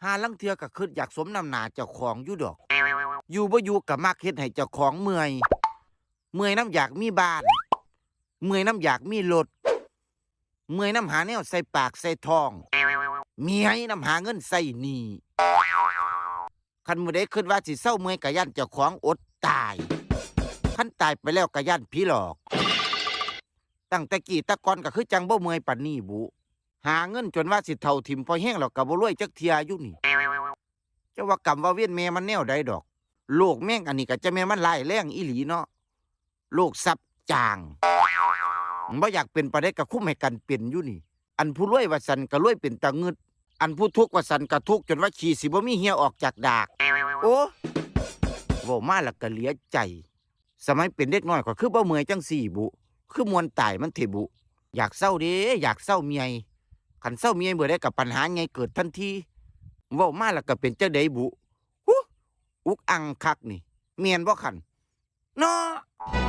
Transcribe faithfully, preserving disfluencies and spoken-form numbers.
ห่าลางเทื่อก็คิดอยากสมน้ำหน้าเจ้าของอยู่ดอก อยู่บ่อยู่ก็มักเฮ็ดให้เจ้าของเมื่อย เมื่อยนำอยากมีบ้าน เมื่อยนำอยากมีรถ เมื่อยนำหาแนวใส่ปากใส่ท้อง เมื่อยนำหาเงินใส่หนี้ คันมื้อใดคิดว่าสิเซาเมื่อยก็ย้านเจ้าของอดตาย คันตายไปแล้วก็ย้านผีหลอก ตั้งแต่กี้แต่ก่อนก็คือจั่งบ่เมื่อยปานนี้บุ หาเงินจนว่าสิเฒ่าถิ่มพอแฮงแล้วก็บ่รวยจักเทื่ออยู่นี่ จะว่ากรรมว่าเวรแม่มันแนวใดดอก โรคแมงอันนี้ก็จะแม่นมันร้ายแรงอีหลีเนาะ โรคซับจาง บ่อยากเป็นปานใดก็คุมให้กันเป็นอยู่นี่ อันผู้รวยว่าซั่นก็รวยเป็นตาเงือด อันผู้ทุกข์ว่าซั่นก็ทุกข์จนว่าขี้สิบ่มีเหี่ยออกจากดาก โอ้ เว้ามาแล้วก็เหลือใจ สมัยเป็นเด็กน้อยข้อยคือบ่เมื่อยจั่งซี้บุ คือม่วนตายมันเถาะบุ อยากเซาเด้ อยากเซาเมื่อย คันเซาเมื่อยเมื่อใดก็ปัญหาใหญ่เกิดทันที เว้ามาแล้วก็เป็นจั่งใดบุ หุ อุกอังคักนี่ แม่นบ่คัน เนาะ